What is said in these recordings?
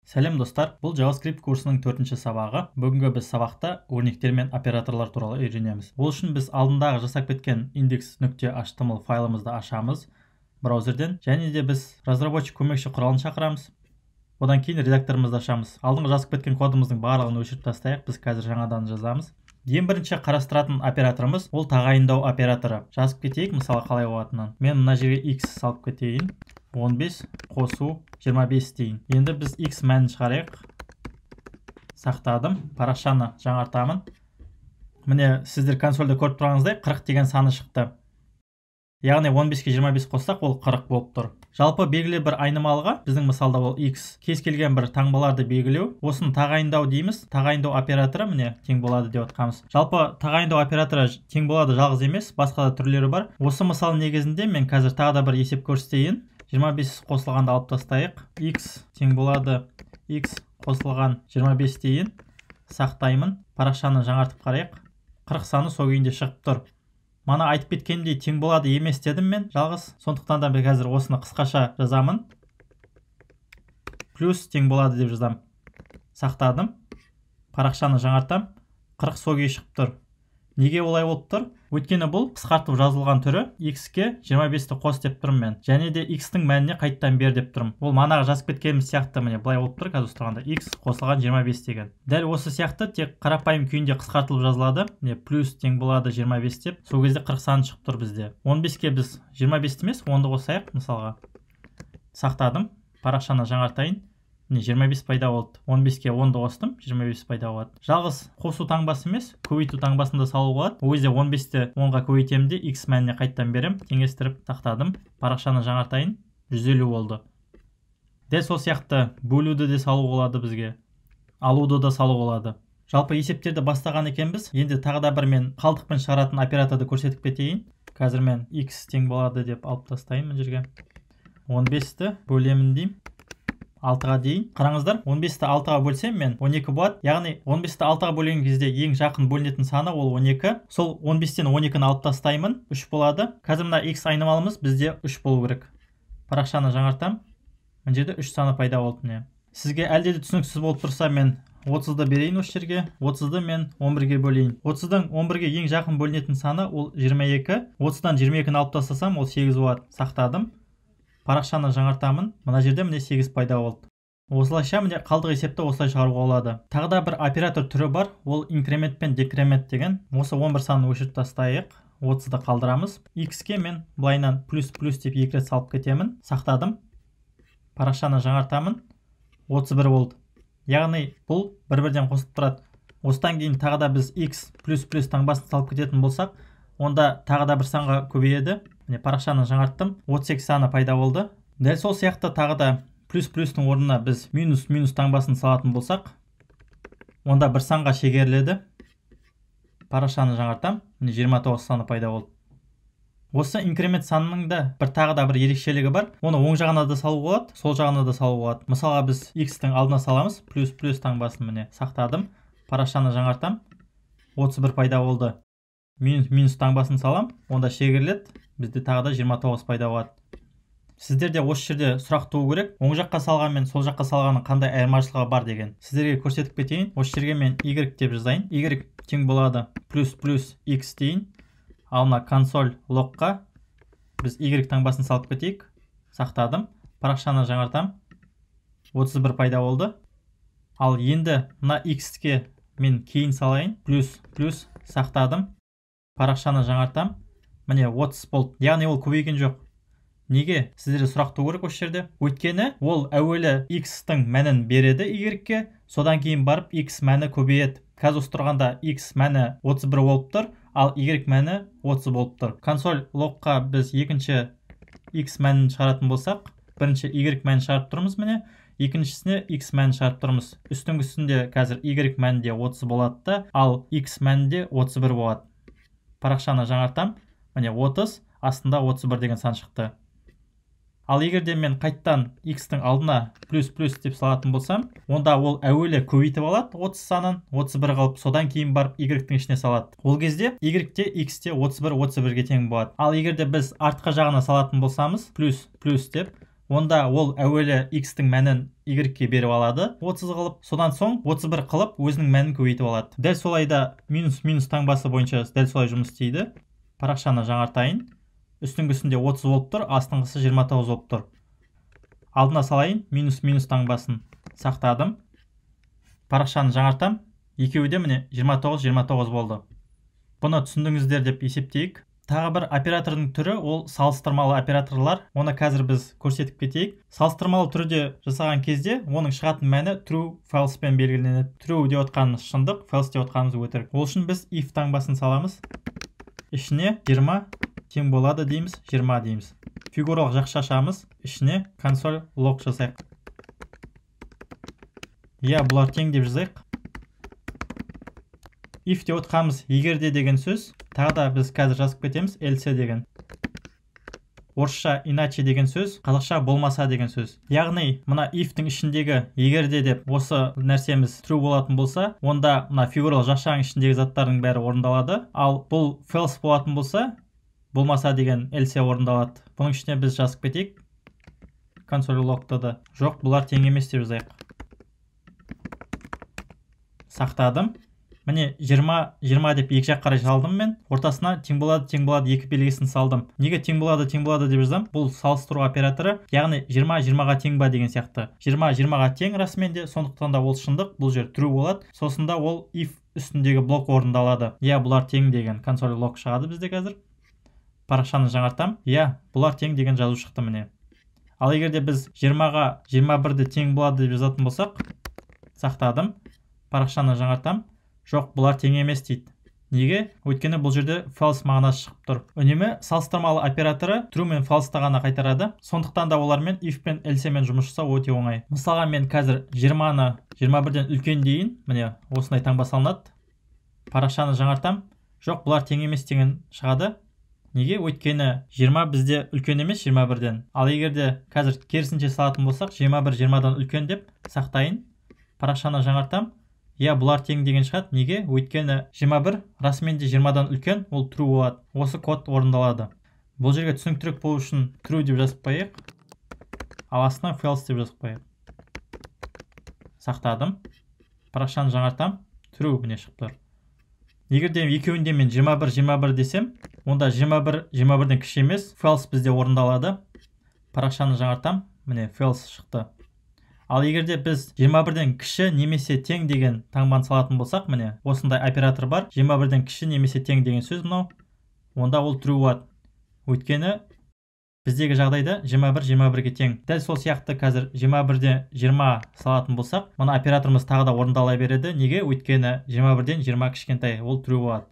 Сәлем достар, бұл JavaScript курсының 4-ші сабағы. Бүгінгі біз сабақта өрнектер мен операторлар туралы үйренеміз. Ол үшін біз алдындағы жасап кеткен index.html файлымызды ашамыз браузерден, және де біз разработчик көмекші құралын шақырамыз. Одан кейін редакторымызды ашамыз. Алдыңғы жазып кеткен кодымыздың барлығын өшіріп тастайық, біз қазір жаңадан жазамыз. Ең бірінші қарастыратын операторымыз ол тағайындау операторы. Жазып кетейік, мысалы қалай болатынын. Мен мына жерге x салып кетейін. 15 қосу 25 дейін. Енді біз x мәнін шығарайық. Сақтадым. Парақшаны жаңартамын. Міне, сіздер консольда көріп тұрғаныңыздай 40 деген саны шықты. Яғни 15-ке 25 қоссақ, ол 40 болып тұр. Жалпы белгілі бір айнымалыға, біздің мысалда ол x, кез келген бір таңбаларды белгілеу, осыны тағайындау дейміз. Тағайындау операторы міне тең болады деп отқанбыз. Жалпы тағайындау операторы тең болады жалғыз емес, басқа да түрлері бар. Осы мысал негізінде мен қазір тағы да бір есеп көрсетейін. 25 қосылғанды алып тастайық. X тең болады x қосылған 25 дейін. Сақтаймын. Парақшаны жаңартып қарайық. 40 саны сол күйінде шығып тұр. Мана айтып кеткендей тең болады емес дедім мен жалғыз. Сондықтан да мен қазір осыны қысқаша жазамын. Плюс тең болады деп жазам. Сақтадым. Парақшаны жаңартам. 40 сол күйі шығып тұр. Неге олай болып тұр? Өйткені бұл қысқартып жазылған түрі. X-ке 25-ті қос деп тұрмын мен. Және де x-тің мәніне қайттан бер деп тұрмын. Ол манағы жазып кеткеніміз сияқты міне былай болып тұр қазір тұрғанда. X қосылған 25 деген. Дәл осы сияқты тек қарапайым күйінде қысқартылып жазылады. Міне плюс тең болады 25 деп. Сол кезде 40 саны шығып тұр бізде. 15-ке біз 25 емес, 10-ды қосайық мысалға. Сақтадым. Парақшаны жаңартайын. Міне 25 пайда болды. 15-ке 10-ды қостым, 25 пайда болады. Жалғыз қосу таңбасы емес, көбейту таңбасын да салуға болады. Ол кезде 15-ті 10-ға көбейтемін де x мәніне қайттан берем. Теңестіріп сақтадым. Парақшаны жаңартайын. 150 болды. Дәл сол сияқты бөлуді де салуға болады бізге. Алуды да салуға болады. Жалпы есептерді бастаған екенбіз. Енді тағы да бір мен қалдықпен шығаратын операторды көрсетіп кетейін. Қазір мен x тең болады деп алып тастайын мына жерге. 15-ті бөлемін деймін. 6-ға дейін. Қараңыздар, 15-ті 6-ға бөлсем мен 12 болады. Яғни 15-ті 6-ға бөлген кезде ең жақын бөлінетін саны ол 12. Сол 15-тен 12-ні алып тастаймын, 3 болады. Қазір мына x айнымалымыз бізде 3 болу керек. Парақшаны жаңартам. Мына жерде 3 саны пайда болды міне. Сізге әлде де түсініксіз болып тұрса, мен 30-ды берейін осы жерге. 30-ды мен 11-ге бөлейін. 30-дың 11-ге ең жақын бөлінетін саны ол 22. 30-дан 22-ні алып тастасам, ол 8 болады. Сақтадым. Парақшаны жаңартамын. Мына жерде міне 8 пайда болды. Осылайша міне қалдық есепті осылай шығаруға болады. Тағы да бір оператор түрі бар. Ол инкремент пен декремент деген. Осы 11 санын өшіріп тастайық. 30-ды қалдырамыз. X-ке мен былайынан плюс плюс деп екі рет салып кетемін. Сақтадым. Парақшаны жаңартамын. 31 болды. Яғни бұл бір-бірден қосылып тұрады. Осыдан кейін тағы да біз x плюс плюс таңбасын салып кететін болсақ, онда тағы да бір санға көбейеді. Міне парақшаны жаңарттым. 38 саны пайда болды. Дәл сол сияқты тағы да плюс плюстің орнына біз минус минус таңбасын салатын болсақ, онда бір санға шегеріледі. Парақшаны жаңартам. Міне 29 саны пайда болды. Осы инкремент санының да бір тағы да бір ерекшелігі бар. Оны оң жағына да салуға болады, сол жағына да салуға болады. Мысалға біз x-тің алдына саламыз, плюс плюс таңбасын міне сақтадым. Парақшаны жаңартам. 31 пайда болды. Минус минус таңбасын салам, онда шегеріледі. Бізде тағы да 29 пайда болады. Сіздерде осы жерде сұрақ туу керек. Оң жаққа салған мен сол жаққа салғанның қандай айырмашылығы бар деген. Сіздерге көрсетіп кетейін. Осы жерге мен y деп жазайын. Y тең болады плюс плюс x дейін. Ал мына консоль логқа біз y таңбасын салып кетейік. Сақтадым. Парақшаны жаңартам. 31 пайда болды. Ал енді мына x-ке мен кейін салайын. Плюс плюс сақтадым. Парақшаны жаңартам. Міне 30 болды. Яғни ол көбейген жоқ. Неге? Сіздерде сұрақ туу керек осы жерде. Өйткені ол әуелі x-тің мәнін береді y-ке, содан кейін барып x мәні көбейеді. Қазір осы тұрғанда x мәні 31 болып тұр, ал y мәні 30 болып тұр. Консоль логқа біз екінші x мәнін шығаратын болсақ, бірінші y мәнін шығарып тұрмыз міне, екіншісіне x мәнін шығарып тұрмыз. Үстіңгісінде қазір y мәнінде 30 болады да, ал x мәнінде 31 болады. Парақшаны жаңартам. Міне 30, астында 31 деген сан шықты. Ал егер де мен қайттан x-тің алдына плюс плюс деп салатын болсам, онда ол әуелі көбейтіп алады 30 санын, 31 қылып, содан кейін барып y-тің ішіне салады. Ол кезде y-те x-те 31 31-ге тең болады. Ал егер де біз артқы жағына салатын болсамыз, плюс плюс деп, Онда ол әуелі x-тің мәнін y-ке беріп алады, 30 қылып, содан соң 31 қылып өзінің мәнін көбейтіп алады. Дәл солай да минус минус таңбасы бойынша дәл солай жұмыс істейді. Парақшаны жаңартайын. Үстіңгісінде 30 болып тұр, астыңғысы 29 болып тұр. Алдына салайын минус минус таңбасын. Сақтадым. Парақшаны жаңартам. Екеуі де міне 29-29 болды. Бұны түсіндіңіздер деп есептейік. Тағы бір оператордың түрі ол салыстырмалы операторлар. Оны қазір біз көрсетіп кетейік. Салыстырмалы түрде жасаған кезде оның шығатын мәні true, false пен белгіленеді. True деп отқанымыз шындық, false деп отқанымыз өтірік. Ол үшін біз if таңбасын саламыз. Ішіне 20 тең болады дейміз, 20 дейміз. Фигуралық жақша ашамыз, ішіне console log жасайық. Иә, бұлар тең деп жазайық. If деп отқанымыз егер де деген сөз. Тағы да біз қазір жазып кетеміз else деген. Орысша иначе деген сөз, қазақша болмаса деген сөз. Яғни мына if-тің ішіндегі егер де деп осы нәрсеміз true болатын болса, онда мына фигуралы жақшаның ішіндегі заттардың бәрі орындалады. Ал бұл false болатын болса, болмаса деген else орындалады. Бұның ішіне біз жазып кетейік. Console log-та да жоқ, бұлар тең емес деп жазайық. Сақтадым. Міне 20-20 деп екі жақ қарай салдым мен. Ортасына тең болады, тең болады екі белгісін салдым. Неге тең болады, тең болады деп жазам? Бұл салыстыру операторы, яғни 20-20-ға тең ба деген сияқты. 20-20-ға тең расымен де, сондықтан да ол шындық, бұл жер true болады. Сосын да ол if үстіндегі блок орындалады. Иә, бұлар тең деген console log шығады бізде қазір. Парақшаны жаңартам. Иә, бұлар тең деген жазу шықты міне. Ал егер де біз 20-ға 21-ді тең болады деп жазатын болсақ, сақтадым. Парақшаны жаңартам. Жоқ, бұлар тең емес дейді. Неге? Өйткені бұл жерде false мағынасы шығып тұр. Үнемі салыстырмалы операторы true мен false-ты ғана қайтарады. Сондықтан да олармен if пен else мен жұмыс жасау өте оңай. Мысалға мен қазір 20-ны 21-ден үлкен дейін, міне осындай таңба салынады. Парақшаны жаңартам. Жоқ, бұлар тең емес деген шығады. Неге? Өйткені 20 бізде үлкен емес 21-ден. Ал егер де қазір керісінше салатын болсақ, 21 20-дан үлкен деп сақтайын. Парақшаны жаңартам. Иә, бұлар тең деген шығады. Неге? Өйткені 21 расымен де 20-дан үлкен, ол true болады. Осы код орындалады. Бұл жерге түсініктірек болу үшін true деп жазып қояйық. Ал астына false деп жазып қояйық. Сақтадым. Парақшаны жаңартам. True міне шығып тұр. Егер де екеуінде мен 21-21 десем, онда 21 21-ден кіші емес, false бізде орындалады. Парақшаны жаңартам. Міне false шықты. Ал егер де біз 21-ден кіші немесе тең деген таңбаны салатын болсақ, міне осындай оператор бар. 21-ден кіші немесе тең деген сөз мынау. Онда ол true болады. Өйткені біздегі жағдайда 21 21-ге тең. Дәл сол сияқты қазір 21-де 20 салатын болсақ, мына операторымыз тағы да орындала береді. Неге? Өйткені 21-ден 20 кішкентай, ол true болады.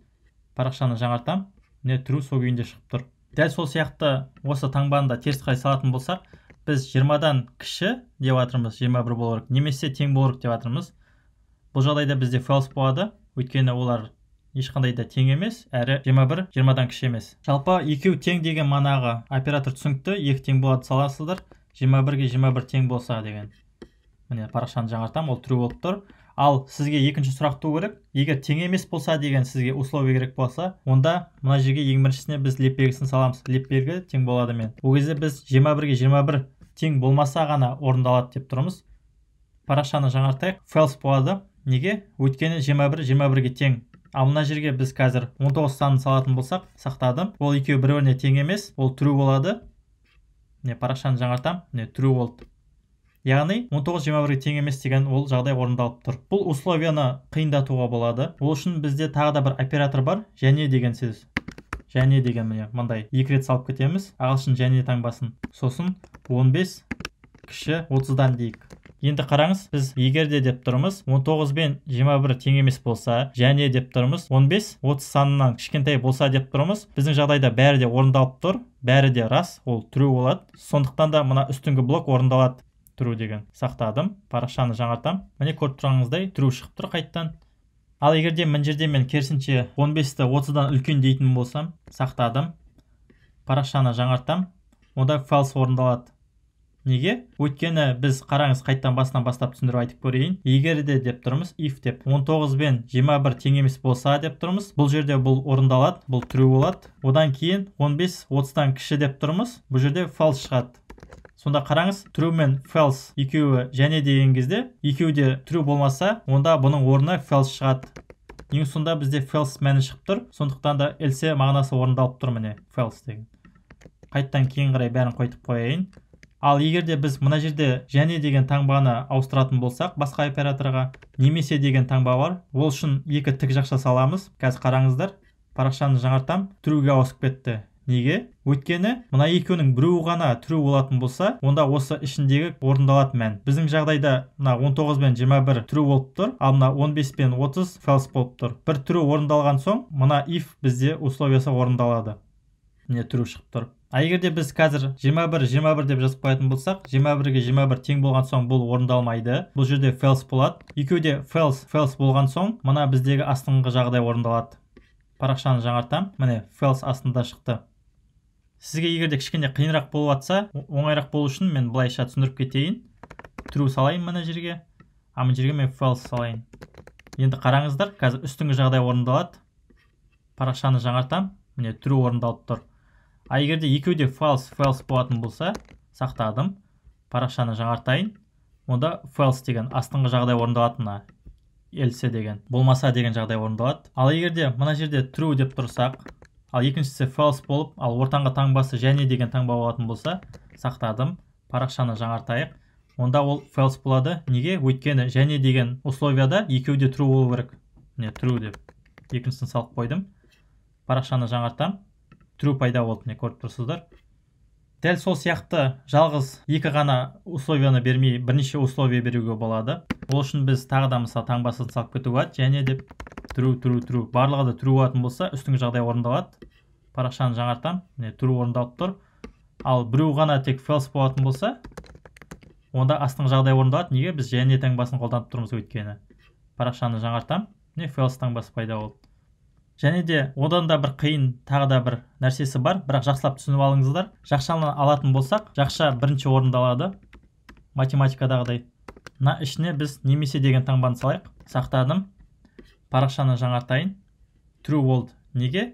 Парақшаны жаңартам. Міне true сол күйінде шығып тұр. Дәл сол сияқты осы таңбаны да теріс қарай салатын болсақ, біз 20-дан кіші деп жатырмыз, 21 болу керек, немесе тең болу керек деп жатырмыз. Бұл жағдайда бізде false болады, өйткені олар ешқандай да тең емес, әрі 21 20-дан кіші емес. Жалпы екеу тең деген манағы оператор түсінікті, екі тең болады саласыздар, 21-ге 21 тең болса деген. Міне парақшаны жаңартам, ол true болып тұр. Ал сізге екінші сұрақ туу керек. Егер тең емес болса деген сізге условие керек болса, онда мына жерге ең біріншісіне біз леп белгісін саламыз. Леп белгі тең болады мен. Ол кезде біз 21-ге 21 тең болмаса ғана орындалады деп тұрмыз. Парақшаны жаңартайық. False болады. Неге? Өйткені 21 21-ге тең. Ал мына жерге біз қазір 19 санын салатын болсақ, сақтадым. Ол екеуі бір-біріне тең емес, ол true болады. Міне парақшаны жаңартам, міне true болды. Яғни 19 21-ге тең емес деген ол жағдай орындалып тұр. Бұл условияны қиындатуға болады. Ол үшін бізде тағы да бір оператор бар, және деген сөз. Және деген міне мындай екі рет салып кетеміз, ағылшын және таңбасын. Сосын 15 кіші 30-дан дейік. Енді қараңыз, біз егер де деп тұрмыз, 19 бен 21 тең емес болса, және деп тұрмыз, 15 30 санынан кішкентай болса деп тұрмыз. Біздің жағдайда бәрі де орындалып тұр, бәрі де рас, ол true болады. Сондықтан да мына үстіңгі блок орындалады. True деген. Сақтадым, парақшаны жаңартам. Міне көріп тұрғаныңыздай true шығып тұр қайттан. Ал егер де мына жерде мен керісінше 15-ті 30-дан үлкен дейтін болсам, сақтадым, парақшаны жаңартам, онда false орындалады. Неге? Өйткені біз қараңыз, қайттан басынан бастап түсіндіріп айтып көрейін. Егер де деп тұрмыз, if деп 19 бен 21 тең емес болса деп тұрмыз. Бұл жерде бұл орындалады, бұл true болады. Одан кейін 15 30-дан кіші деп тұрмыз. Бұл жерде false шығады. Сонда қараңыз, true мен false екеуі және деген кезде, екеуі де true болмаса, онда бұның орнына false шығады. Ең сонда бізде false мәні шығып тұр, сондықтан да else мағынасы орындалып тұр, міне false деген. Қайттан кейін қарай бәрін қойтып қояйын. Ал егер де біз мына жерде және деген таңбаны ауыстыратын болсақ басқа операторға, немесе деген таңба бар, ол үшін екі тік жақша саламыз. Қазір қараңыздар, парақшаны жаңартам, trueге ауысып кетті. Неге? Өйткені мына екеуінің біреуі ғана true болатын болса, онда осы ішіндегі орындалады мән. Біздің жағдайда мына 19 бен 21 true болып тұр, ал мына 15 пен 30 false болып тұр. Бір true орындалған соң, мына if бізде условиясы орындалады. Міне true шығып тұр. А егер де біз қазір 21 21 деп жазып қоятын болсақ, 21-ге 21 тең болған соң бұл орындалмайды. Бұл жерде false болады. Екеуі де false, false болған соң, мына біздегі астыңғы жағдай орындалады. Парақшаны жаңартам, міне false астында шықты. Сізге егер де кішкене қиынырақ болып жатса, оңайырақ болу үшін мен былайша түсіндіріп кетейін. True салайын мына жерге, а мына жерге мен false салайын. Енді қараңыздар, қазір үстіңгі жағдай орындалады. Парақшаны жаңартам, міне true орындалып тұр. А егер де екеуі де false, false болатын болса, сақтадым, парақшаны жаңартайын, онда false деген астыңғы жағдай орындалады, мына else деген, болмаса деген жағдай орындалады. Ал егер де мына жерде true деп тұрсақ, ал екіншісі false болып, ал ортаңғы таңбасы және деген таңба болатын болса, сақтадым, парақшаны жаңартайық, онда ол false болады. Неге? Өйткені және деген условияда екеуі де true болу керек. Міне true деп екіншісін салып қойдым. Парақшаны жаңартам, true пайда болды, міне көріп тұрсыздар. Дәл сол сияқты жалғыз екі ғана условияны бермей, бірнеше условия беруге болады. Ол үшін біз тағы да мысалы таңбасын салып кетуге болады. Және деп true, true, true. Барлығы да true болатын болса, үстіңгі жағдай орындалады. Парақшаны жаңартам, міне true орындалып тұр. Ал біреу ғана тек false болатын болса, онда астыңғы жағдай орындалады. Неге? Біз және таңбасын қолданып тұрмыз өйткені. Парақшаны жаңартам, міне false таңбасы пайда болды. Және де одан да бір қиын тағы да бір нәрсесі бар, бірақ жақсылап түсініп алыңыздар. Жақшаны алатын болсақ, жақша бірінші орындалады, математикадағыдай. Мына ішіне біз немесе деген таңбаны салайық. Сақтадым, парақшаны жаңартайын, true болды. Неге?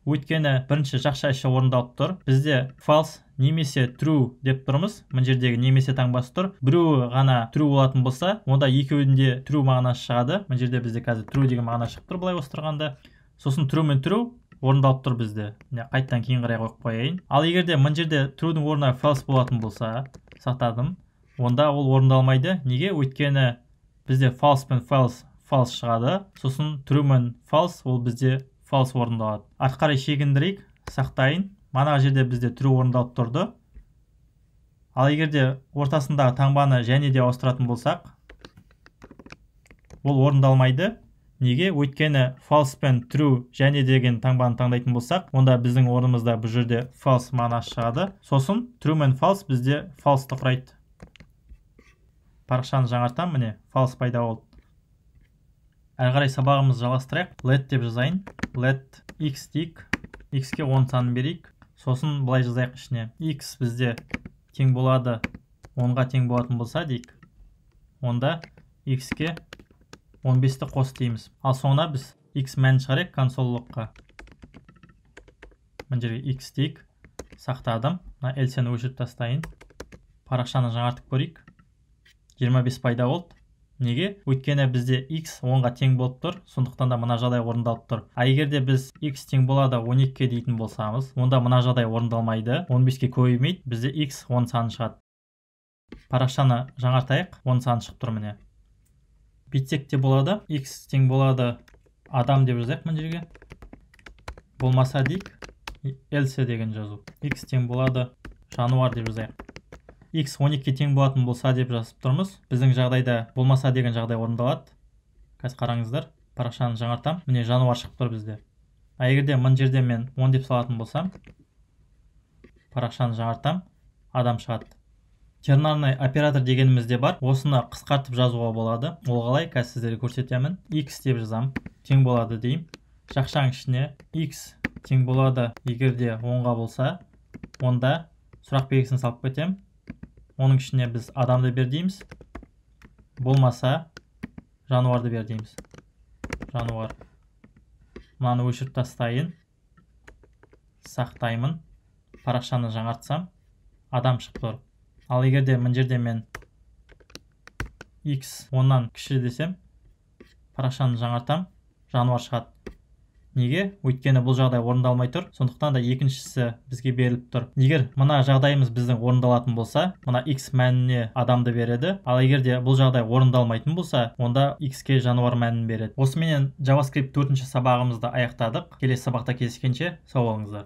Өйткені бірінші жақша іші орындалып тұр. Бізде false немесе true деп тұрмыз. Мына жердегі немесе таңбасы тұр. Біреуі ғана true болатын болса, онда екеуінде true мағынасы шығады. Мына жерде бізде қазір true деген мағына шығып тұр былай ауыстырғанда. Сосын true мен true орындалып тұр бізде. Міне қайтадан кейін қарай қойып қояйын. Ал егер де мына жерде true'дің орнына false болатын болса, сақтадым, онда ол орындалмайды. Неге? Өйткені бізде false пен false, false шығады. Сосын true мен false, ол бізде false орындалады. Артқа қарай шегіндірейік, сақтайын. Мана жерде бізде true орындалып тұрды. Ал егер де ортасындағы таңбаны және де ауыстыратын болсақ, ол орындалмайды. Неге? Өйткені false пен true және деген таңбаны таңдайтын болсақ, онда біздің орнымызда бұл жерде false мағынасы шығады. Сосын true мен false бізде false-ты құрайды. Парақшаны жаңартам, міне false пайда болды. Әрі қарай сабағымызды жалғастырайық. Let деп жазайын. Let x дейік. X-ке 10 санын берейік. Сосын былай жазайық ішіне. X бізде тең болады 10-ға тең болатын болса дейік. Онда x-ке 15-ті қос дейміз. Ал соңына біз x мәнін шығарайық консоль логқа. Мына жерге x дейік. Сақтадым. Мына else-ні өшіріп тастайын. Парақшаны жаңартып көрейік. 25 пайда болды. Неге? Өйткені бізде x 10-ға тең болып тұр, сондықтан да мына жағдай орындалып тұр. А егер де біз x тең болады 12-ге дейтін болсамыз, онда мына жағдай орындалмайды, 15-ке көбеймейді, бізде x 10 саны шығады. Парақшаны жаңартайық, 10 саны шығып тұр міне. Бүйтсек те болады, x тең болады адам деп жазайық мына жерге. Болмаса дейік, else деген жазу. X тең болады жануар деп жазайық. X 12-ге тең болатын болса деп жазып тұрмыз. Біздің жағдайда болмаса деген жағдай орындалады. Қазір қараңыздар, парақшаны жаңартам. Міне жануар шығып тұр бізде. А егер де мына жерде мен 10 деп салатын болсам, парақшаны жаңартам, адам шығады. Тернарный оператор дегеніміз де бар. Осыны қысқартып жазуға болады. Ол қалай? Қазір сіздерге көрсетемін. X деп жазам, тең болады деймін. Жақшаның ішіне X тең болады, егер де 10-ға болса, онда сұрақ белгісін салып кетемін. Оның ішіне біз адамды бер дейміз. Болмаса жануарды бер дейміз. Жануар. Мынаны өшіріп тастайын. Сақтаймын. Парақшаны жаңартсам, адам шығып тұр. Ал егер де мына жерде мен x 10-нан кіші десем, парақшаны жаңартам, жануар шығады. Неге? Өйткені бұл жағдай орындалмай тұр, сондықтан да екіншісі бізге беріліп тұр. Егер мына жағдайымыз біздің орындалатын болса, мына x мәніне адамды береді. Ал егер де бұл жағдай орындалмайтын болса, онда x-ке жануар мәнін береді. Осыменен JavaScript 4-ші сабағымызды аяқтадық. Келесі сабақта кездескенше сау болыңыздар.